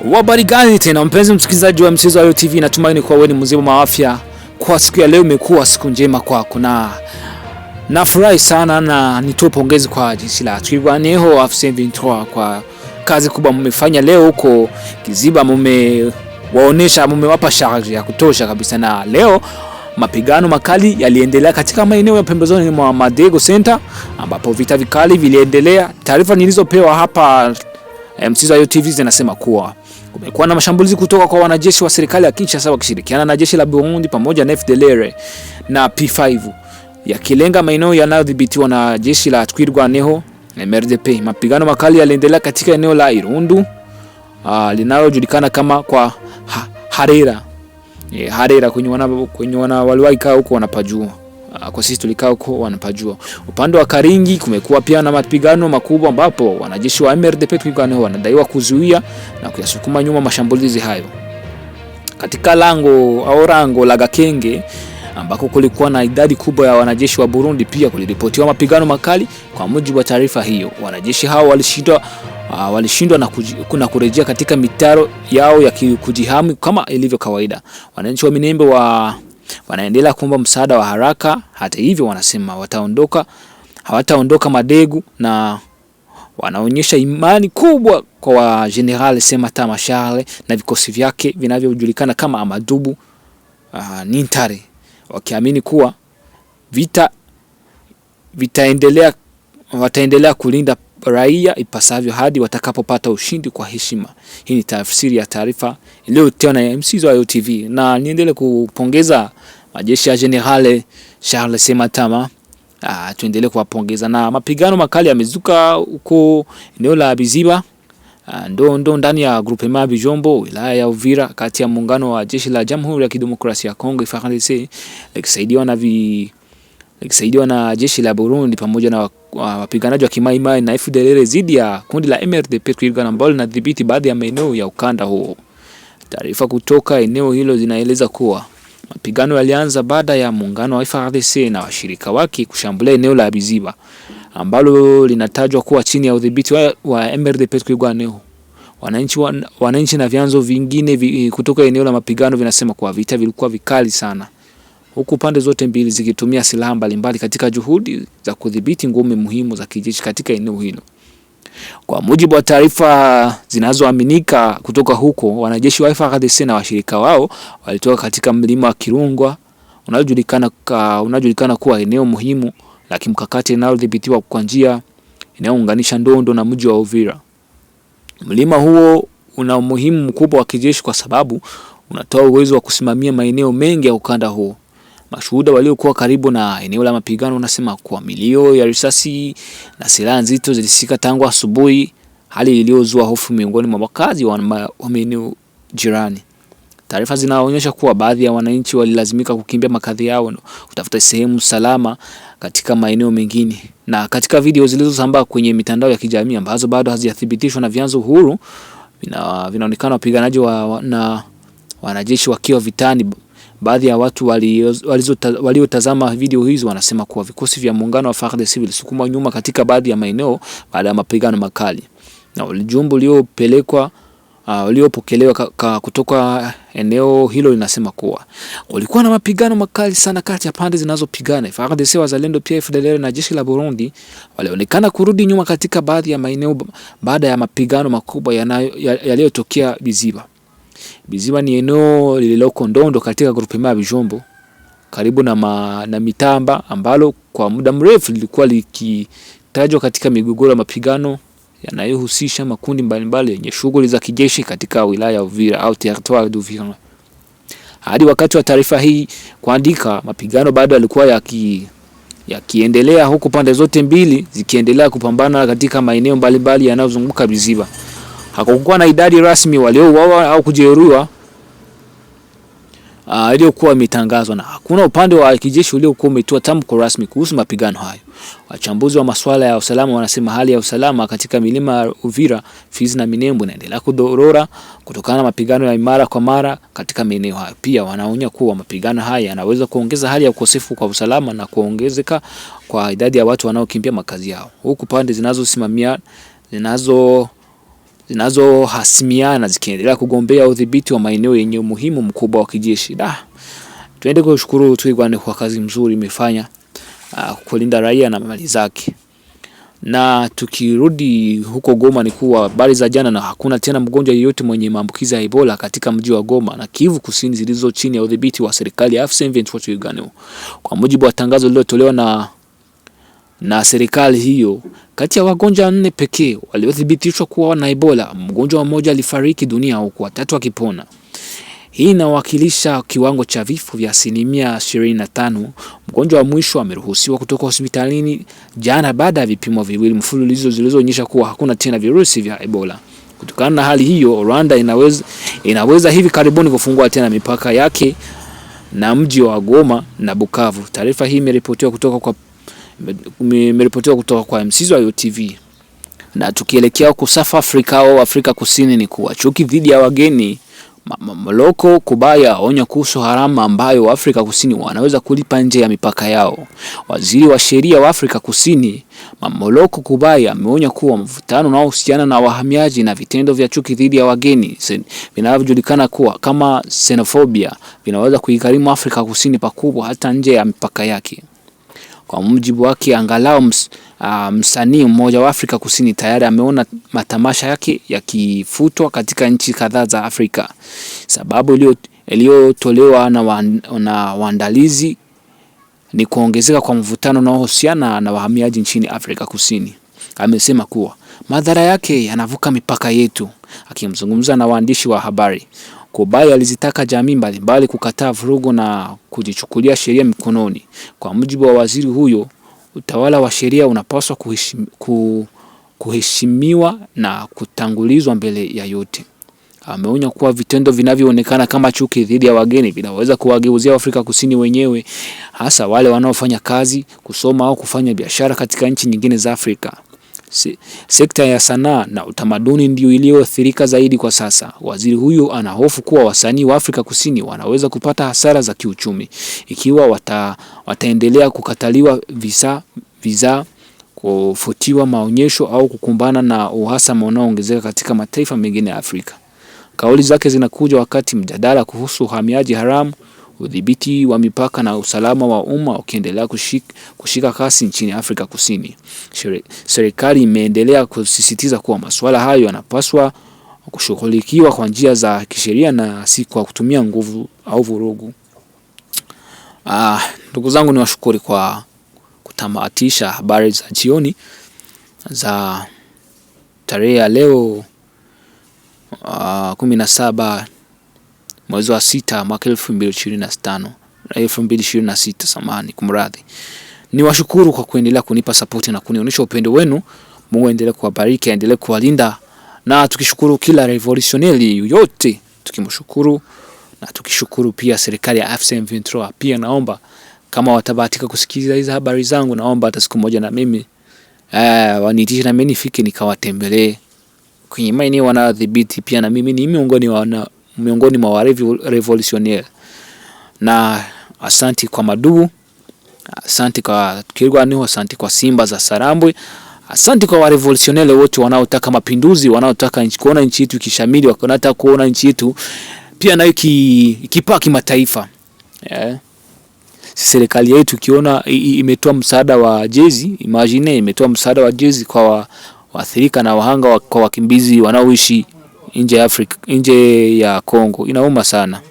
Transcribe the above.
Habari gani tena mpenzi msikilizaji wa Mchezo Ayo TV, natumaini kuwa wewe ni mzima wa afya. Kwa siku ya leo imekuwa siku njema kwako na nafurahi sana na nitoe pongezi kwa jeshi la Twirwaneho AFC M23 kwa kazi kubwa mmefanya leo huko Kiziba, mmewaonesha, mmewapa charge ya kutosha kabisa. Na leo mapigano makali yaliendelea katika maeneo ya pembezoni mwa Madego Center ambapo vita vikali viliendelea. Taarifa nilizopewa hapa Mchezo Ayo TV zinasema kuwa kumekuwa na mashambulizi kutoka kwa wanajeshi wa serikali ya Kinshasa wakishirikiana na jeshi la Burundi pamoja na FDLR na P5 yakilenga maeneo yanayodhibitiwa na jeshi la Twirwaneho MRDP. Mapigano makali yaliendelea katika eneo la Irundu linalojulikana kama kwa Harera. Harera kwenye wana waliwahi kaa huko wanapajua. Kwa sisi tulikaa huko wanapajua. Upande wa Karingi kumekuwa pia na mapigano makubwa ambapo wanajeshi wa MRDP Twirwaneho wanadaiwa kuzuia na kuyasukuma nyuma mashambulizi hayo. Katika lango au rango la Gakenge ambako kulikuwa na idadi kubwa ya wanajeshi wa Burundi, pia kuliripotiwa mapigano makali. Kwa mujibu wa taarifa hiyo, wanajeshi hao walishindwa na kurejea katika mitaro yao ya kujihami kama ilivyo kawaida. Wananchi wa Minembwe wanaendelea kuomba msaada wa haraka. Hata hivyo, wanasema hawataondoka Madegu na wanaonyesha imani kubwa kwa General Sematama Charles na vikosi vyake vinavyojulikana kama Amadubu Nintare, wakiamini kuwa vita vitaendelea, wataendelea kulinda raia ipasavyo hadi watakapopata ushindi kwa heshima. Hii ni tafsiri ya taarifa iliyotolewa na MC Ayo TV, na niendelee kupongeza majeshi ya General Charles Sematama. Tuendelee kuwapongeza. Na mapigano makali yamezuka huko eneo la Biziba ndo ndani ya groupement Bijombo, wilaya ya Uvira, kati ya muungano wa jeshi la Jamhuri ya Kidemokrasia ya Kongo FARDC likisaidiwa na jeshi la Burundi pamoja na wapiganaji wa Kimaimai na FDLR dhidi ya kundi la MRDP Twirwaneho ambalo linadhibiti baadhi ya maeneo ya ukanda huo. Taarifa kutoka eneo hilo zinaeleza kuwa mapigano yalianza baada ya muungano wa FARDC na washirika wake kushambulia eneo la Biziba ambalo linatajwa kuwa chini ya udhibiti wa MRDP Twirwaneho. Wananchi na vyanzo vingine kutoka eneo la mapigano vinasema kuwa vita vilikuwa vikali sana, huku pande zote mbili zikitumia silaha mbalimbali katika juhudi za kudhibiti ngome muhimu za kijeshi katika eneo hilo. Kwa mujibu wa taarifa zinazoaminika kutoka huko, wanajeshi wa FARDC na washirika wao walitoka katika mlima wa Kirungwa unaojulikana kuwa eneo muhimu la kimkakati linalodhibitiwa kwa njia inayounganisha Ndondo na mji wa Uvira. Mlima huo una umuhimu mkubwa wa kijeshi kwa sababu unatoa uwezo wa kusimamia maeneo mengi ya ukanda huo. Mashuhuda waliokuwa karibu na eneo la mapigano wanasema kuwa milio ya risasi na silaha nzito zilisikika tangu asubuhi, hali iliyozua hofu miongoni mwa wakazi wa maeneo jirani. Taarifa zinaonyesha kuwa baadhi ya wananchi walilazimika kukimbia makazi yao kutafuta sehemu salama katika maeneo mengine. Na katika video zilizosambaa kwenye mitandao ya kijamii ambazo bado hazijathibitishwa na vyanzo huru, vinaonekana wapiganaji na wanajeshi wakiwa vitani. Baadhi ya watu waliotazama video hizo wanasema kuwa vikosi vya muungano wa FARDC vilisukumwa nyuma katika baadhi ya maeneo baada ya mapigano makali. Na ujumbe uliopelekwa uliopokelewa kutoka eneo hilo linasema kuwa kulikuwa na mapigano makali sana kati ya pande zinazopigana. FARDC, Wazalendo, pia FDLR na jeshi la Burundi walionekana kurudi nyuma katika baadhi ya maeneo baada ya mapigano makubwa yaliyotokea Biziba. Biziba ni eneo lililoko Ndondo katika groupement ya Bijombo karibu na Mitamba ambalo kwa muda mrefu lilikuwa likitajwa katika migogoro ya mapigano yanayohusisha makundi mbalimbali yenye shughuli za kijeshi katika wilaya ya Uvira au territoire d'Uvira. Hadi wakati wa taarifa hii kuandika, mapigano bado yalikuwa yakiendelea huku pande zote mbili zikiendelea kupambana katika maeneo mbalimbali yanayozunguka Biziba. Hakukuwa na idadi rasmi waliouawa au kujeruhiwa iliyokuwa imetangazwa na hakuna upande wa kijeshi uliokuwa umetoa tamko rasmi kuhusu mapigano hayo. Wachambuzi wa masuala ya usalama wanasema hali ya usalama katika milima ya Uvira, Fizi na Minembwe inaendelea kudorora kutokana na mapigano ya mara kwa mara katika maeneo hayo. Pia wanaonya kuwa mapigano haya yanaweza kuongeza hali ya ukosefu kwa usalama na kuongezeka kwa idadi ya watu wanaokimbia makazi yao, huku pande zinazosimamia zinazo zinazohasimiana zikiendelea kugombea udhibiti wa maeneo yenye umuhimu mkubwa wa kijeshi. Da, tuende kushukuru Twirwaneho kwa kazi mzuri imefanya kulinda raia na mali zake. Na tukirudi huko Goma ni kuwa habari za jana, na hakuna tena mgonjwa yeyote mwenye maambukizi ya Ebola katika mji wa Goma na Kivu Kusini zilizo chini ya udhibiti wa serikali ya AFC M23 Twirwaneho. Kwa mujibu wa tangazo lililotolewa na serikali hiyo, kati ya wagonjwa 4 pekee waliothibitishwa kuwa na Ebola, mgonjwa mmoja alifariki dunia huku watatu akipona. Hii inawakilisha kiwango cha vifo vya 25%. Mgonjwa wa mwisho ameruhusiwa kutoka hospitalini jana baada ya vipimo viwili mfululizo zilizoonyesha kuwa hakuna tena virusi vya Ebola. Kutokana na hali hiyo, Rwanda inaweza hivi karibuni kufungua tena mipaka yake na mji wa Goma na Bukavu. Taarifa hii imeripotiwa kutoka kwa MC wa UTV. Na tukielekea huko South Africa au Afrika Kusini ni kuwa chuki dhidi ya wageni, Moloko Kubaya onya kuhusu gharama ambayo Afrika Kusini wanaweza kulipa nje ya mipaka yao. Waziri wa sheria wa Afrika Kusini Mmamoloko Kubayi ameonya kuwa mvutano unaohusiana na wahamiaji na vitendo vya chuki dhidi ya wageni vinavyojulikana kuwa kama xenophobia vinaweza kuigharimu Afrika Kusini pakubwa hata nje ya mipaka yake. Kwa mujibu wake, angalau msanii mmoja wa Afrika Kusini tayari ameona matamasha yake yakifutwa katika nchi kadhaa za Afrika. Sababu iliyotolewa na waandalizi ni kuongezeka kwa mvutano unaohusiana na wahamiaji nchini Afrika Kusini. Amesema kuwa madhara yake yanavuka mipaka yetu. Akimzungumza na waandishi wa habari, Kubayi alizitaka jamii mbalimbali kukataa vurugu na kujichukulia sheria mikononi. Kwa mujibu wa waziri huyo, utawala wa sheria unapaswa kuheshimiwa na kutangulizwa mbele ya yote. Ameonya kuwa vitendo vinavyoonekana kama chuki dhidi ya wageni vinaweza kuwageuzia Afrika Kusini wenyewe, hasa wale wanaofanya kazi, kusoma au kufanya biashara katika nchi nyingine za Afrika. Sekta ya sanaa na utamaduni ndio iliyoathirika zaidi kwa sasa. Waziri huyu anahofu kuwa wasanii wa Afrika Kusini wanaweza kupata hasara za kiuchumi ikiwa wataendelea kukataliwa visa, kufutiwa maonyesho au kukumbana na uhasama unaoongezeka katika mataifa mengine ya Afrika. Kauli zake zinakuja wakati mjadala kuhusu uhamiaji haramu, udhibiti wa mipaka na usalama wa umma ukiendelea kushika kasi nchini Afrika Kusini. Serikali imeendelea kusisitiza kuwa masuala hayo yanapaswa kushughulikiwa kwa njia za kisheria na si kwa kutumia nguvu au vurugu. Ndugu zangu, niwashukuru kwa kutamatisha habari za jioni za tarehe ya leo 17 mwezi wa 6 mwaka 2025, 2026, samahani, kumradhi. Niwashukuru kwa kuendelea kunipa support na kunionyesha upendo wenu. Mungu aendelee kuwabariki, aendelee kuwalinda, na tukishukuru kila revolutionary yote, tukimshukuru na tukishukuru pia serikali ya AFC M23. Pia naomba kama watabahatika kusikiliza hizi habari zangu, naomba hata siku moja na mimi waniitishe na mimi nifike nikawatembelee kwenye maeneo wanadhibiti. Pia na mimi ni miongoni mwa revolutionnaire. Na asanti kwa madubu, asanti kwa Twirwaneho, asanti kwa Simba za Sarambwe, asanti kwa warevolutionnaire wote wanaotaka mapinduzi, wanaotaka kuona nchi yetu ikishamili, wanaotaka kuona nchi yetu pia nayo ikipaa kimataifa. Yeah. Serikali yetu ikiona imetoa msaada wa jezi, imagine imetoa msaada wa jezi kwa waathirika na wahanga kwa wakimbizi wanaoishi nje ya Afrika, nje ya Kongo. Inauma sana.